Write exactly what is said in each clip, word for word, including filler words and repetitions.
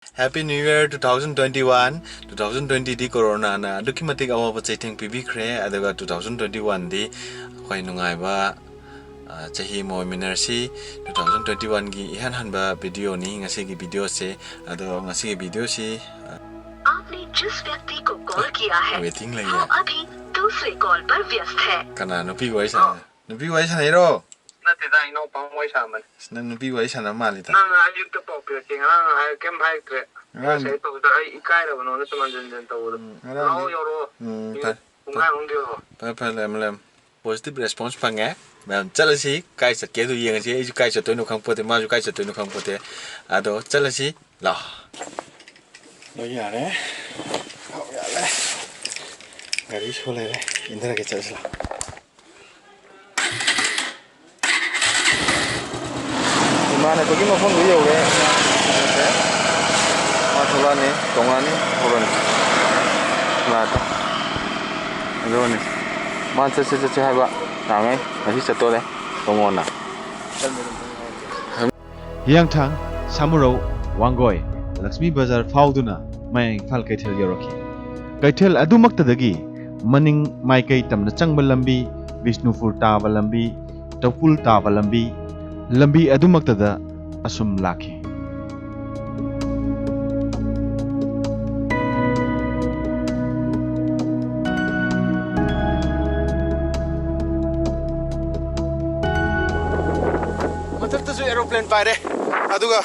Happy New Year two thousand twenty-one. Two thousand twenty ꯗꯤ ꯀꯣꯔꯣꯅꯥꯅ ꯑꯗꯨꯛꯀꯤ ꯃꯇꯤꯛ ꯑꯋꯥꯕ ꯆꯩꯊꯦꯡ ꯄꯤꯕꯤꯈ꯭ꯔꯦ, ꯑꯗꯨꯒ two thousand twenty-one ꯗꯤ ꯑꯩꯈꯣꯏ ꯅꯨꯡꯉꯥꯏꯕ, ꯑ, ꯆꯍꯤ ꯑꯃ ꯑꯣꯏꯃꯤꯟꯅꯔꯁꯤ꯫ Two thousand twenty-one ꯒꯤ ꯏꯍꯥꯟ ꯍꯥꯟꯕ video ꯅꯤ ꯉꯁꯤꯒꯤ video ꯁꯦ꯫ ꯑꯗꯣ ꯉꯁꯤꯒꯤ video ꯁꯤ, ꯑ, आपने जिस व्यक्ति को कॉल किया है, waiting ꯂꯩꯌꯦ꯫ वो अभी दूसरे कॉल पर व्यस्त है꯫ ꯀꯅꯥ? ꯅꯨꯄꯤꯒ ꯋꯥꯔꯤ ꯁꯥꯟꯅ-, ꯅꯨꯄꯤ ꯋꯥꯔꯤ ꯁꯥꯟꯅꯩꯔꯣ? ꯅꯠꯇꯦꯗ, ꯏꯅꯥꯎꯄꯥ ꯑꯃ ꯋꯥꯔꯤ ꯁꯥꯟꯅꯕꯅꯤ꯫ ꯑꯁ, ꯅꯪ ꯅꯨꯄꯤ ꯋꯥꯔꯤ ꯁꯥꯟꯅꯕ ꯃꯥꯜꯂꯤꯗ꯫ ꯅꯪ ꯑꯌꯨꯛꯇ ꯄꯥꯎ ꯄꯤꯔꯛꯀꯦ, ꯉꯔꯥꯡ ꯍꯥꯏ-, ꯀꯩꯝ ꯍꯥꯏꯔꯛꯇ꯭ꯔꯦ꯫ ꯉꯔꯥꯡ ꯉꯁꯥꯏ ꯇꯧꯕꯗ ꯑꯩ ꯏꯀꯥꯏꯔꯕ ꯅꯉꯣꯟꯗ ꯇꯨꯝ ꯍꯟꯖꯤꯟ ꯍꯟꯖꯤꯟ ꯇꯧꯕꯗꯣ꯫ ꯎꯝ, ꯉꯔꯥꯡ ꯂꯥꯛꯑꯣ, ꯌꯧꯔꯛꯑꯣ꯫ ꯎꯝ, ꯃꯤꯅꯤꯠ ꯐꯔꯦ꯫ ꯄꯨꯡꯈꯥꯏꯃꯨꯛ ꯌꯧꯔꯛꯑꯣ꯫ ꯐꯔꯦ, ꯐꯔꯦ, ꯂꯩꯔꯝꯃꯣ, ꯂꯩꯔꯝꯃꯣ꯫ Positive response ꯐꯪꯉꯦ꯫ ꯃꯌꯥꯝ ꯆꯠꯂꯁꯤ, ꯀꯥꯏ ꯆꯠꯀꯦꯗꯣ ꯌꯦꯡꯉꯁꯤ꯫ ꯑꯩꯁꯨ ꯀꯥꯏ ꯆꯠꯇꯣꯏꯅꯣ ꯈꯪꯄꯣꯠꯇꯦ, ꯃꯥꯁꯨ ꯀꯥꯏ ꯆꯠꯇꯣꯏꯅꯣ ꯈꯪꯄꯣꯠꯇꯦ꯫ ꯑꯗꯣ ꯆꯠꯂꯁꯤ, ꯂꯥꯛꯑꯣ꯫ ꯂꯣꯏ ꯌꯥꯔꯦ꯫ ꯂꯥꯛꯑꯣ, ꯌꯥꯔꯦ꯫ ꯒꯥꯔꯤ ꯁꯣ ꯂꯩꯔꯦ꯫ ꯏꯟꯊꯔꯒꯦ, ꯆꯠꯂꯁꯤ, ꯂꯥꯛꯑꯣ꯫ ꯏꯃꯥꯟꯅꯕꯒꯤ ꯃꯐꯝꯗꯨ ꯌꯧꯔꯦ꯫ ꯃꯥ ꯊꯣꯛꯂꯛꯑꯅꯤ, ꯇꯣꯡꯉꯛꯑꯅꯤ, ꯍꯧꯔꯅꯤ꯫ ꯂꯥꯛꯑꯦ꯫ ꯑꯗꯨꯒꯅꯤ꯫ ꯃꯥ ꯆꯠꯁꯦ, ꯆꯠꯁꯦ ꯍꯥꯏꯕ ꯅꯍꯥꯟꯉꯩ, ꯉꯁꯤ ꯆꯠꯇꯣꯔꯦ꯫ ꯇꯣꯡꯉꯣꯅ꯫ ꯍꯤꯌꯥꯡꯊꯥꯡ, ꯁꯥꯃꯨꯔꯧ, ꯋꯥꯡꯒꯣꯏ, ꯂꯛꯁꯃꯤ ꯕꯖꯥꯔ ꯐꯥꯎꯗꯨꯅ ꯃꯌꯥꯡ ꯏꯝꯐꯥꯜ ꯀꯩꯊꯦꯜ ꯌꯧꯔꯛꯈꯤ꯫ ꯀꯩꯊꯦꯜ ꯑꯗꯨꯃꯛꯇꯗꯒꯤ ꯃꯅꯤꯡ ꯃꯥꯏꯀꯩ ꯇꯝꯅ ꯆꯪꯕ ꯂꯝꯕꯤ, ꯕꯤꯁꯅꯨꯄꯨꯔ ꯇꯥꯕ ꯂꯝꯕꯤ, ꯇꯧꯄꯨꯜ ꯇꯥꯕ ꯂꯝꯕꯤ, ꯂꯝꯕꯤ ꯑꯗꯨꯃꯛꯇꯗ ꯑꯁꯨꯝ ꯂꯥꯛꯈꯤ꯫ ꯃꯊꯛꯇꯁꯨ aeroplane ꯄꯥꯏꯔꯦ꯫ ꯑꯗꯨꯒ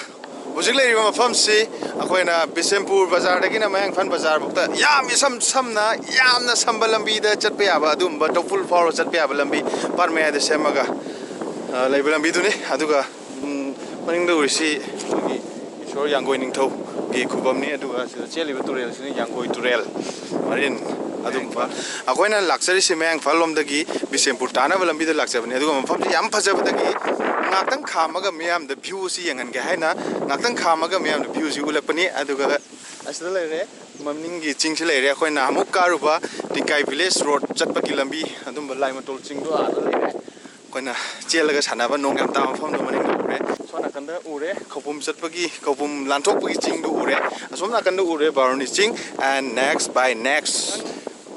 ꯍꯧꯖꯤꯛ ꯂꯩꯔꯤꯕ ꯃꯐꯝꯁꯤ ꯑꯩꯈꯣꯏꯅ ꯕꯤꯁꯦꯝꯄꯨꯔ ꯕꯖꯥꯔꯗꯒꯤꯅ ꯃꯌꯥꯡ ꯏꯝꯐꯥꯜ ꯕꯖꯥꯔ ꯐꯥꯎꯗ ꯌꯥꯝ ꯏꯁꯝ ꯁꯝꯅ, ꯌꯥꯝꯅ ꯁꯝꯕ ꯂꯝꯕꯤꯗ ꯆꯠꯄ ꯌꯥꯕ, ꯑꯗꯨꯒꯨꯝꯕ ꯇꯧꯄꯨꯜ ꯐꯥꯎꯔ ꯆꯠꯄ ꯌꯥꯕ ꯂꯝꯕꯤ ꯄꯥꯠ ꯃꯌꯥꯏꯗ ꯁꯦꯝꯃꯒ, ꯑ, ꯂꯩꯕ ꯂꯝꯕꯤꯗꯨꯅꯤ꯫ ꯑꯗꯨꯒ, ꯎꯝ, ꯃꯅꯤꯡꯗ ꯎꯔꯤꯁꯤ ꯑꯩꯈꯣꯏꯒꯤ ꯏꯁꯣꯔ ꯌꯥꯡꯒꯣꯏ ꯅꯤꯡꯊꯧꯒꯤ ꯈꯨꯕꯝꯅꯤ꯫ ꯑꯗꯨꯒ ꯁꯤꯗ ꯆꯦꯜꯂꯤꯕ ꯇꯨꯔꯦꯜꯁꯤꯅ ꯌꯥꯡꯒꯣꯏ ꯇꯨꯔꯦꯜ꯫ ꯃꯔꯤꯟ ꯑꯗꯨꯒꯨꯝꯕ꯫ ꯑꯩꯈꯣꯏꯅ ꯂꯥꯛꯆꯔꯤꯁꯤ ꯃꯌꯥꯡ ꯏꯝꯐꯥꯜ ꯂꯣꯝꯗꯒꯤ ꯕꯤꯁꯦꯝꯄꯨꯔ ꯇꯥꯅꯕ ꯂꯝꯕꯤꯗ ꯂꯥꯛꯆꯕꯅꯤ꯫ ꯑꯗꯨꯒ ꯃꯐꯝꯁꯤ ꯌꯥꯝ ꯐꯖꯕꯗꯒꯤ ꯉꯥꯛꯇꯪ ꯈꯥꯝꯃꯒ ꯃꯤꯌꯥꯝꯗ view ꯑꯁꯤ ꯌꯦꯡꯍꯟꯒꯦ ꯍꯥꯏꯅ ꯉꯥꯛꯇꯪ ꯈꯥꯝꯃꯒ ꯃꯤꯌꯥꯝꯗ view ꯑꯁꯤ ꯎꯠꯂꯛꯄꯅꯤ꯫ ꯑꯗꯨꯒ ꯑꯁꯤꯗ ꯂꯩꯔꯦ, ꯃꯅꯤꯡꯒꯤ ꯆꯤꯡꯁꯤ ꯂꯩꯔꯦ꯫ ꯑꯩꯈꯣꯏꯅ ꯑꯃꯨꯛ ꯀꯥꯔꯨꯕ ꯇꯤꯡꯀꯥꯏ village road ꯆꯠꯄꯒꯤ ꯂꯝꯕꯤ, ꯑꯗꯨꯝꯕ ꯂꯥꯏꯃꯇꯣꯜ ꯆꯤꯡꯗꯣ ꯑꯥꯗ ꯂꯩꯔꯦ꯫ ꯑꯩꯈꯣꯏꯅ ꯆꯦꯜꯂꯒ ꯁꯥꯟꯅꯕ ꯅꯣꯡ ꯌꯥꯝ ꯇꯥꯕ ꯃꯐꯝꯗꯣ ꯃꯅꯤꯡꯗ ꯎꯔꯦ꯫ ꯁꯣꯝ ꯅꯥꯀꯟ ꯅꯥꯀꯟꯗ ꯎꯔꯦ, ꯈꯧꯄꯨꯝ ꯆꯠꯄꯒꯤ, ꯈꯧꯄꯨꯝ ꯂꯥꯟꯊꯣꯛꯄꯒꯤ ꯆꯤꯡꯗꯨ ꯎꯔꯦ꯫ ꯑꯁꯣꯝ ꯅꯥꯀꯟꯗ ꯎꯔꯦ ꯕꯥꯔꯨꯅꯤ ꯆꯤꯡ꯫ And next by next,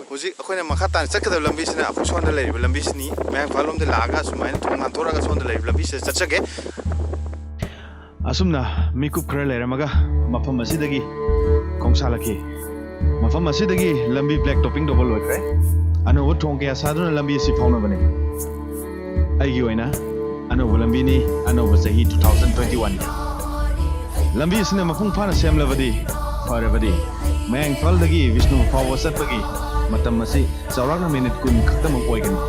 ꯍꯧꯖꯤꯛ ꯑꯩꯈꯣꯏꯅ ꯃꯈꯥ ꯇꯥꯅ ꯆꯠꯀꯗꯕ ꯂꯝꯕꯤꯁꯤꯅ ꯑꯩꯈꯣꯏ ꯁꯣꯝꯗ ꯂꯩꯔꯤꯕ ꯂꯝꯕꯤꯁꯤꯅꯤ꯫ ꯃꯌꯥꯡ ꯏꯝꯐꯥꯜ ꯂꯣꯝꯗ ꯂꯥꯛꯑꯒ ꯁꯨꯃꯥꯏꯅ ꯊꯣꯡ ꯂꯥꯟꯊꯣꯔꯛꯑꯒ ꯁꯣꯝꯗ ꯂꯩꯔꯤꯕ ꯂꯝꯕꯤꯁꯤꯗ ꯆꯠꯆꯒꯦ꯫ ꯑꯁꯨꯝꯅ ꯃꯤꯀꯨꯞ ꯈꯔ ꯂꯩꯔꯝꯃꯒ ꯃꯐꯝ ꯑꯁꯤꯗꯒꯤ ꯈꯣꯡꯁꯥꯜꯂꯛꯈꯤ꯫ ꯃꯐꯝ ꯑꯁꯤꯗꯒꯤ ꯂꯝꯕꯤ black topping ꯇꯧꯕ ꯂꯣꯏꯈ꯭ꯔꯦ꯫ ꯑꯅꯧꯕ ꯊꯣꯡ ꯀꯌꯥ ꯁꯥꯗꯨꯅ ꯂꯝꯕꯤ ꯑꯁꯤ ꯐꯥꯎꯅꯕꯅꯤ꯫ ꯑꯩꯒꯤ ꯑꯣꯏꯅ ꯑꯅꯧꯕ ꯂꯝꯕꯤꯅꯤ, ꯑꯅꯧꯕ ꯆꯍꯤ two thousand twenty one꯫ ꯂꯝꯕꯤ ꯑꯁꯤꯅ ꯃꯄꯨꯡ ꯐꯥꯅ ꯁꯦꯝꯂꯕꯗꯤ, ꯐꯔꯕꯗꯤ, ꯃꯌꯥꯡ ꯏꯝꯐꯥꯜꯗꯒꯤ ꯕꯤꯁꯅꯨꯄꯨꯔ ꯐꯥꯎꯕ ꯆꯠꯄꯒꯤ ꯃꯇꯝ ꯑꯁꯤ ꯆꯥꯎꯔꯥꯛꯅ ꯃꯤꯅꯤꯠ ꯀꯨꯟ ꯈꯛꯇꯃꯛ ꯑꯣꯏꯒꯅꯤ꯫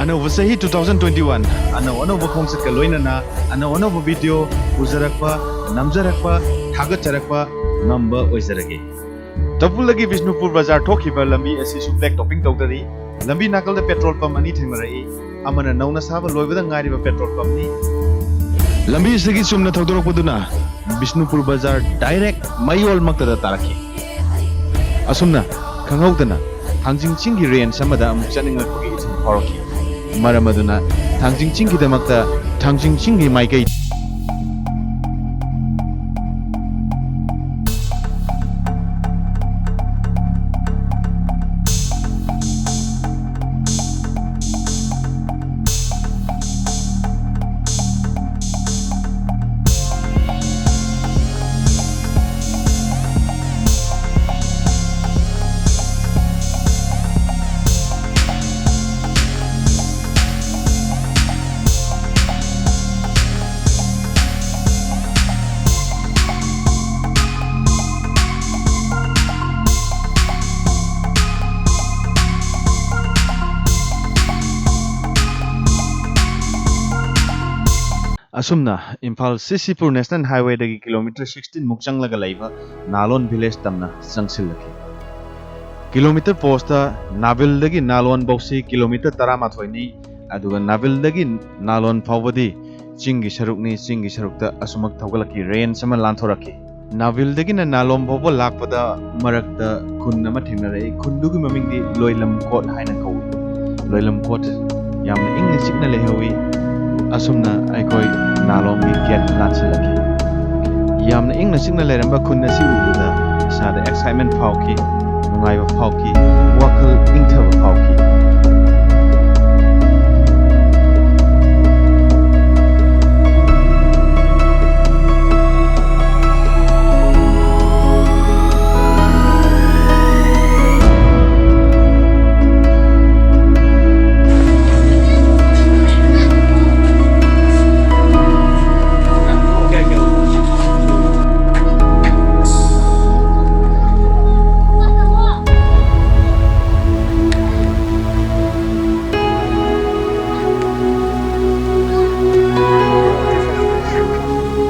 ꯑꯅꯧꯕ ꯆꯍꯤ two thousand twenty one, ꯑꯅꯧ ꯑꯅꯧꯕ ꯈꯣꯡꯆꯠꯀ ꯂꯣꯏꯅꯅ ꯑꯅꯧ ꯑꯅꯧꯕ video ꯄꯨꯖꯔꯛꯄ, ꯅꯝꯖꯔꯛꯄ, ꯊꯥꯒꯠꯆꯔꯛꯄ ꯉꯝꯕ ꯑꯣꯏꯖꯔꯒꯦ꯫ ꯇꯧꯄꯨꯜꯗꯒꯤ ꯕꯤꯁꯅꯨꯄꯨꯔ ꯕꯖꯥꯔ ꯊꯣꯛꯈꯤꯕ ꯂꯝꯕꯤ ꯑꯁꯤꯁꯨ black topping ꯇꯧꯗꯔꯤ꯫ ꯂꯝꯕꯤ ꯅꯥꯀꯜꯗ petrol pump ꯑꯅꯤ ꯊꯦꯡꯅꯔꯛꯏ꯫ ꯑꯃꯅ ꯅꯧꯅ ꯁꯥꯕ ꯂꯣꯏꯕꯗ ꯉꯥꯏꯔꯤꯕ petrol pumpꯅꯤ꯫ ꯂꯝꯕꯤ ꯑꯁꯤꯗꯒꯤ ꯆꯨꯝꯅ ꯊꯧꯗꯣꯔꯛꯄꯗꯨꯅ ꯕꯤꯁꯅꯨꯄꯨꯔ ꯕꯖꯥꯔ direct ꯃꯌꯣꯜꯃꯛꯇꯗ ꯇꯥꯔꯛꯈꯤ꯫ ꯑꯁꯨꯝꯅ ꯈꯪꯍꯧꯗꯅ ꯊꯥꯡꯖꯤꯡ ꯆꯤꯡꯒꯤ range ꯑꯃꯗ ꯑꯃꯨꯛ ꯆꯠꯅꯤꯡꯂꯛꯄꯒꯤ ꯏꯊꯤꯜ ꯐꯥꯎꯔꯛꯈꯤ꯫ ꯃꯔꯝ ꯑꯗꯨꯅ ꯊꯥꯡꯖꯤꯡ ꯆꯤꯡꯒꯤꯗꯃꯛꯇ ꯊꯥꯡꯖꯤꯡ ꯆꯤꯡꯒꯤ ꯃꯥꯏꯀꯩ ꯑꯁꯨꯝꯅ ꯏꯝꯐꯥꯜ ꯁꯤꯁꯤꯄꯨꯔ National Highwayꯗꯒꯤ kilometre sixteen ꯃꯨꯛ ꯆꯪꯂꯒ ꯂꯩꯕ ꯅꯥꯂꯣꯟ village ꯇꯝꯅ ꯆꯪꯁꯤꯜꯂꯛꯈꯤ꯫ Kilometre post ꯅꯥꯕꯤꯜꯗꯒꯤ ꯅꯥꯂꯣꯟ ꯐꯥꯎꯁꯤ kilometre ꯇꯔꯥꯃꯥꯊꯣꯏꯅꯤ, ꯑꯗꯨꯒ ꯅꯥꯕꯤꯜꯗꯒꯤ ꯅꯥꯂꯣꯟ ꯐꯥꯎꯕꯗꯤ ꯆꯤꯡꯒꯤ ꯁꯔꯨꯛꯅꯤ꯫ ꯆꯤꯡꯒꯤ ꯁꯔꯨꯛꯇ ꯑꯁꯨꯃꯛ ꯊꯧꯒꯠꯂꯛꯈꯤ, range ꯑꯃ ꯂꯥꯟꯊꯣꯔꯛꯈꯤ꯫ ꯅꯥꯕꯤꯜꯗꯒꯤꯅ ꯅꯥꯂꯣꯝ ꯐꯥꯎꯕ ꯂꯥꯛꯄꯗ ꯃꯔꯛꯇ ꯈꯨꯟ ꯑꯃ ꯊꯦꯡꯅꯔꯛꯏ꯫ ꯈꯨꯟꯗꯨꯒꯤ ꯃꯃꯤꯡꯗꯤ ꯂꯣꯏꯂꯝ ꯀꯣꯠ ꯍꯥꯏꯅ ꯀꯧꯏ꯫ ꯂꯣꯏꯂꯝ ꯀꯣꯠ ꯌꯥꯝꯅ ꯏꯪꯅ ꯆꯤꯛꯅ ꯂꯩꯍꯧꯏ꯫ ꯑꯁꯨꯝꯅ ꯑꯩꯈꯣꯏ ꯅꯥꯂꯣꯝꯒꯤ ꯒꯦꯠ ꯂꯥꯟꯁꯤꯜꯂꯛꯈꯤ꯫ ꯌꯥꯝꯅ ꯏꯪꯅ ꯆꯤꯛꯅ ꯂꯩꯔꯝꯕ ꯈꯨꯟ ꯑꯁꯤ ꯎꯕꯗ ꯏꯁꯥꯗ ꯑꯦꯛꯁꯥꯏꯠꯃꯦꯟ ꯐꯥꯎꯈꯤ, ꯅꯨꯡꯉꯥꯏꯕ ꯐꯥꯎꯈꯤ, ꯋꯥꯈꯜ ꯏꯪꯊꯕ ꯐꯥꯎꯈꯤ꯫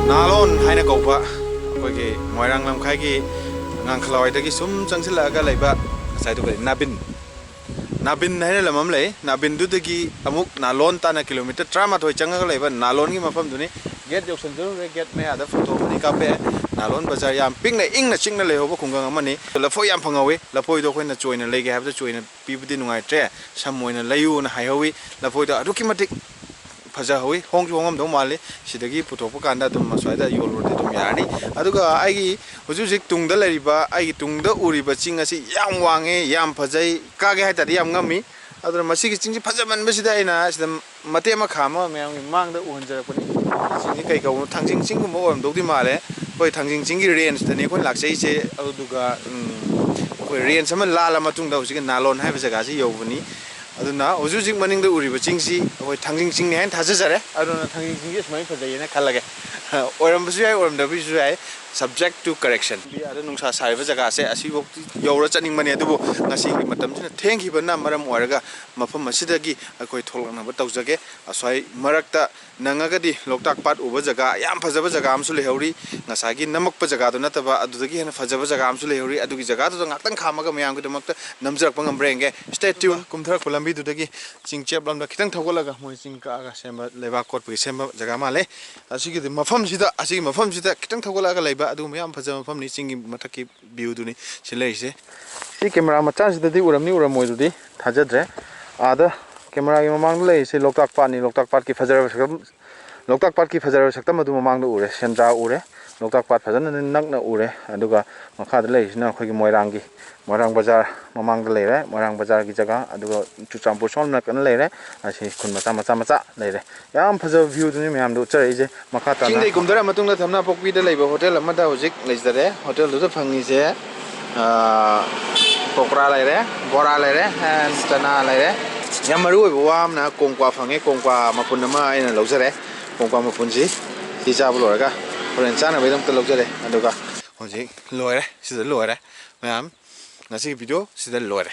ꯅꯥꯂꯣꯟ ꯍꯥꯏꯅ ꯀꯧꯕ ꯑꯩꯈꯣꯏꯒꯤ ꯃꯣꯏꯔꯥꯡ ꯂꯝꯈꯥꯏꯒꯤ ꯉꯥꯡꯈꯂꯥꯋꯥꯏꯗꯒꯤ ꯁꯨꯝ ꯆꯪꯁꯤꯜꯂꯛꯑꯒ ꯂꯩꯕ ꯉꯁꯥꯏꯗꯨ ꯀꯔꯤ, ꯅꯥꯕꯤꯟ, ꯅꯥꯕꯤꯟ ꯍꯥꯏꯅ ꯂꯝ ꯑꯃ ꯂꯩ꯫ ꯅꯥꯕꯤꯟꯗꯨꯗꯒꯤ ꯑꯃꯨꯛ ꯅꯥꯂꯣꯟ ꯇꯥꯅ ꯀꯤꯂꯣꯃꯤꯇꯔ ꯇꯔꯥꯃꯥꯊꯣꯏ ꯆꯪꯉꯒ ꯂꯩꯕ ꯅꯥꯂꯣꯟꯒꯤ ꯃꯐꯝꯗꯨꯅꯤ꯫ ꯒꯦꯠ ꯌꯧꯁꯤꯟꯖꯔꯨꯔꯦ꯫ ꯒꯦꯠ ꯃꯌꯥꯗ ꯐꯣꯇꯣ ꯑꯃꯅꯤ ꯀꯥꯞꯄꯛꯑꯦ꯫ ꯅꯥꯂꯣꯟ ꯕꯖꯥꯔ ꯌꯥꯝ ꯄꯤꯛꯅ ꯏꯪꯅ ꯆꯤꯛꯅ ꯂꯩꯍꯧꯕ ꯈꯨꯡꯒꯪ ꯑꯃꯅꯤ꯫ ꯂꯐꯣꯏ ꯌꯥꯝ ꯐꯪꯍꯧꯋꯤ꯫ ꯂꯐꯣꯏꯗꯣ ꯑꯩꯈꯣꯏꯅ ꯆꯣꯏꯅ ꯂꯩꯒꯦ ꯍꯥꯏꯕꯗ ꯆꯣꯏꯅ ꯄꯤꯕꯗꯤ ꯅꯨꯡꯉꯥꯏꯇ꯭ꯔꯦ, ꯁꯝ ꯑꯣꯏꯅ ꯂꯩꯌꯨꯅ ꯍꯥꯏꯍꯧꯋꯤ꯫ ꯂꯐꯣꯏꯗꯣ ꯑꯗꯨꯛꯀꯤ ꯃꯇꯤꯛ ꯐꯖꯍꯧꯋꯤ꯫ ꯍꯣꯡꯁꯨ ꯍꯣꯡꯉꯝꯗꯧ ꯃꯥꯜꯂꯤ꯫ ꯁꯤꯗꯒꯤ ꯄꯨꯊꯣꯛꯄ ꯀꯥꯟꯗ ꯑꯗꯨꯝ ꯑꯁ꯭ꯋꯥꯏꯗ ꯌꯣꯜꯂꯨꯔꯗꯤ ꯑꯗꯨꯝ ꯌꯥꯔꯅꯤ꯫ ꯑꯗꯨꯒ ꯑꯩꯒꯤ ꯍꯧꯖꯤꯛ ꯍꯧꯖꯤꯛ ꯇꯨꯡꯗ ꯂꯩꯔꯤꯕ, ꯑꯩꯒꯤ ꯇꯨꯡꯗ ꯎꯔꯤꯕ ꯆꯤꯡ ꯑꯁꯤ ꯌꯥꯝ ꯋꯥꯡꯉꯦ, ꯌꯥꯝ ꯐꯖꯩ, ꯀꯥꯒꯦ ꯍꯥꯏ ꯇꯥꯔꯗꯤ ꯌꯥꯝ ꯉꯝꯃꯤ꯫ ꯑꯗꯨꯅ ꯃꯁꯤꯒꯤ ꯆꯤꯡꯁꯤ ꯐꯖꯃꯟꯕꯁꯤꯗ ꯑꯩꯅ ꯁꯤꯗ ꯃꯇꯦꯛ ꯑꯃ ꯈꯥꯝꯃꯒ ꯃꯌꯥꯝꯒꯤ ꯃꯥꯡꯗ ꯎꯍꯟꯖꯔꯛꯄꯅꯤ꯫ ꯆꯤꯡꯁꯤ ꯀꯩ ꯀꯧꯕꯅꯣ? ꯊꯥꯡꯖꯤꯡ ꯆꯤꯡꯒꯨꯝꯕ ꯑꯣꯏꯔꯝꯗꯧꯗꯤ ꯃꯥꯜꯂꯦ꯫ ꯑꯩꯈꯣꯏ ꯊꯥꯡꯖꯤꯡ ꯆꯤꯡꯒꯤ ꯔꯦꯟꯖꯇꯅꯤ ꯑꯩꯈꯣꯏ ꯂꯥꯛꯆꯩꯁꯦ꯫ ꯑꯗꯨꯗꯨꯒ, ꯎꯝ, ꯑꯩꯈꯣꯏ ꯔꯦꯟꯖ ꯑꯃ ꯂꯥꯜꯂ ꯃꯇꯨꯡꯗ ꯍꯧꯖꯤꯛꯀꯤ ꯅꯥꯂꯣꯟ ꯍꯥꯏꯕ ꯖꯒꯥꯁꯤ ꯌꯧꯕꯅꯤ꯫ ꯑꯗꯨꯅ ꯍꯧꯖꯤꯛ ꯍꯧꯖꯤꯛ ꯃꯅꯤꯡꯗ ꯎꯔꯤꯕ ꯆꯤꯡꯁꯤ ꯑꯩꯈꯣꯏ ꯊꯥꯡꯖꯤꯡ ꯆꯤꯡꯅꯤ ꯍꯥꯏꯅ ꯊꯥꯖꯖꯔꯦ꯫ ꯑꯗꯨꯅ ꯊꯥꯡꯖꯤꯡ ꯆꯤꯡꯁꯤ ꯑꯁꯨꯃꯥꯏꯅ ꯐꯖꯩꯌꯦꯅ ꯈꯜꯂꯒꯦ꯫ ꯑꯣꯏꯔꯝꯕꯁꯨ ꯌꯥꯏ, ꯑꯣꯏꯔꯝꯗꯕꯁꯨ ꯌꯥꯏ, subject to correction꯫ ꯑꯗ ꯅꯨꯡꯁꯥ ꯁꯥꯔꯤꯕ ꯖꯒꯥꯁꯦ ꯑꯁꯤꯐꯥꯎꯗꯤ ꯌꯧꯔ ꯆꯠꯅꯤꯡꯕꯅꯦ, ꯑꯗꯨꯕꯨ ꯉꯁꯤꯒꯤ ꯃꯇꯝꯁꯤꯅ ꯊꯦꯡꯈꯤꯕꯅ ꯃꯔꯝ ꯑꯣꯏꯔꯒ ꯃꯐꯝ ꯑꯁꯤꯗꯒꯤ ꯑꯩꯈꯣꯏ ꯊꯣꯛꯂꯛꯅꯕ ꯇꯧꯖꯒꯦ꯫ ꯑꯁ꯭ꯋꯥꯏ ꯃꯔꯛꯇ ꯅꯪꯉꯒꯗꯤ ꯂꯣꯛꯇꯥꯛ ꯄꯥꯠ ꯎꯕ ꯖꯒꯥ, ꯌꯥꯝ ꯐꯖꯕ ꯖꯒꯥ ꯑꯃꯁꯨ ꯂꯩꯍꯧꯔꯤ꯫ ꯉꯁꯥꯏꯒꯤ ꯅꯝꯃꯛꯄ ꯖꯒꯥꯗꯨ ꯅꯠꯇꯕ, ꯑꯗꯨꯗꯒꯤ ꯍꯦꯟꯅ ꯐꯖꯕ ꯖꯒꯥ ꯑꯃꯁꯨ ꯂꯩꯍꯧꯔꯤ꯫ ꯑꯗꯨꯒꯤ ꯖꯒꯥꯗꯨꯗ ꯉꯥꯛꯇꯪ ꯈꯥꯝꯃꯒ ꯃꯌꯥꯝꯒꯤꯗꯃꯛꯇ ꯅꯝꯖꯔꯛꯄ ꯉꯝꯕ꯭ꯔꯥ ꯌꯦꯡꯒꯦ꯫ Stay tuned꯫ ꯀꯨꯝꯊꯔꯛꯄ ꯂꯝꯕꯤꯗꯨꯗꯒꯤ ꯆꯤꯡ ꯆꯦꯞ ꯂꯣꯝꯗ ꯈꯤꯇꯪ ꯊꯧꯒꯠꯂꯒ ꯃꯣꯏ ꯆꯤꯡ ꯀꯛꯑꯒ ꯁꯦꯝꯕ, ꯂꯩꯕꯥꯛ ꯀꯣꯠꯄꯒꯤ ꯁꯦꯝꯕ ꯖꯒꯥ ꯃꯥꯜꯂꯦ꯫ ꯑꯁꯤꯒꯤꯗꯤ ꯃꯐꯝꯁꯤꯗ, ꯑꯁꯤꯒꯤ ꯃꯐꯝꯁꯤꯗ ꯈꯤꯇꯪ ꯊꯧꯒꯠꯂꯛꯑꯒ ꯂꯩꯕ ꯑꯗꯨꯒꯨꯝꯕ ꯌꯥꯝ ꯐꯖꯕ ꯃꯐꯝꯅꯤ꯫ ꯆꯤꯡꯒꯤ ꯃꯊꯛꯀꯤ viewꯗꯨꯅꯤ ꯁꯤ ꯂꯩꯔꯤꯁꯦ꯫ ꯁꯤ camera ꯃꯆꯥꯁꯤꯗꯗꯤ ꯎꯔꯝꯅꯤ ꯎꯔꯝꯃꯣꯏꯗꯨꯗꯤ ꯊꯥꯖꯗ꯭ꯔꯦ꯫ ꯑꯥꯗ cameraꯒꯤ ꯃꯃꯥꯡꯗ ꯂꯩꯔꯤꯁꯦ ꯂꯣꯛꯇꯥꯛ ꯄꯥꯠꯅꯤ꯫ ꯂꯣꯛꯇꯥꯛ ꯄꯥꯠꯀꯤ ꯐꯖꯔꯕ ꯁꯛꯇꯝ, ꯂꯣꯛꯇꯥꯛ ꯄꯥꯠꯀꯤ ꯐꯖꯔꯕ ꯁꯛꯇꯝ ꯑꯗꯨ ꯃꯃꯥꯡꯗ ꯎꯔꯦ, ꯁꯦꯟꯗ꯭ꯔꯥ ꯎꯔꯦ, ꯂꯣꯛꯇꯥꯛ ꯄꯥꯠ ꯐꯖꯅ ꯅꯛꯅ ꯎꯔꯦ꯫ ꯑꯗꯨꯒ ꯃꯈꯥꯗ ꯂꯩꯔꯤꯁꯤꯅ ꯑꯩꯈꯣꯏꯒꯤ ꯃꯣꯏꯔꯥꯡꯒꯤ, ꯃꯣꯏꯔꯥꯡ ꯕꯖꯥꯔ ꯃꯃꯥꯡꯗ ꯂꯩꯔꯦ, ꯃꯣꯏꯔꯥꯡ ꯕꯖꯥꯔꯒꯤ ꯖꯒꯥ, ꯑꯗꯨꯒ ꯆꯨꯔꯆꯥꯟꯄꯨꯔ ꯁꯣꯝ ꯅꯥꯀꯟꯗ ꯂꯩꯔꯦ꯫ ꯑꯁꯤ ꯈꯨꯟ ꯃꯆꯥ ꯃꯆꯥ ꯃꯆꯥ ꯂꯩꯔꯦ꯫ ꯌꯥꯝ ꯐꯖꯕ ꯚ꯭ꯌꯨꯗꯨꯅꯤ ꯃꯌꯥꯝꯗ ꯎꯠꯆꯔꯛꯏꯁꯦ꯫ ꯃꯈꯥ ꯇꯥꯅ ꯆꯤꯡꯗꯩ ꯀꯨꯝꯊꯔ ꯃꯇꯨꯡꯗ ꯊꯝꯅꯥꯄꯣꯛꯄꯤꯗ ꯂꯩꯕ ꯍꯣꯇꯦꯜ ꯑꯃꯗ ꯍꯧꯖꯤꯛ ꯂꯩꯖꯔꯦ꯫ ꯍꯣꯇꯦꯜꯗꯨꯗ ꯐꯪꯉꯤꯁꯦ, ꯑꯥ, ꯄꯀꯣꯔꯥ ꯂꯩꯔꯦ, ꯕꯣꯔꯥ ꯂꯩꯔꯦ, and ꯆꯅꯥ ꯂꯩꯔꯦ꯫ ꯌꯥꯝ ꯃꯔꯨ ꯑꯣꯏꯕ ꯋꯥ ꯑꯃꯅ ꯀꯣꯡꯀ꯭ꯋꯥ ꯐꯪꯉꯦ꯫ ꯀꯣꯡꯀ꯭ꯋꯥ ꯃꯄꯨꯟ ꯑꯃ ꯑꯩꯅ ꯂꯧꯖꯔꯦ꯫ ꯀꯣꯡꯀ꯭ꯋꯥ ꯃꯄꯨꯟꯁꯤ ꯁꯤ ꯆꯥꯕ ꯂꯣꯏꯔꯒ ꯍꯣꯔꯦꯟ ꯆꯥꯅꯕꯒꯤꯗꯃꯛꯇ ꯂꯧꯖꯔꯦ꯫ ꯑꯗꯨꯒ ꯍꯧꯖꯤꯛ ꯂꯣꯏꯔꯦ, ꯁꯤꯗ ꯂꯣꯏꯔꯦ ꯃꯌꯥꯝ꯫ ꯉꯁꯤꯒꯤ ꯚꯤꯗꯤꯑꯣ ꯁꯤꯗ ꯂꯣꯏꯔꯦ꯫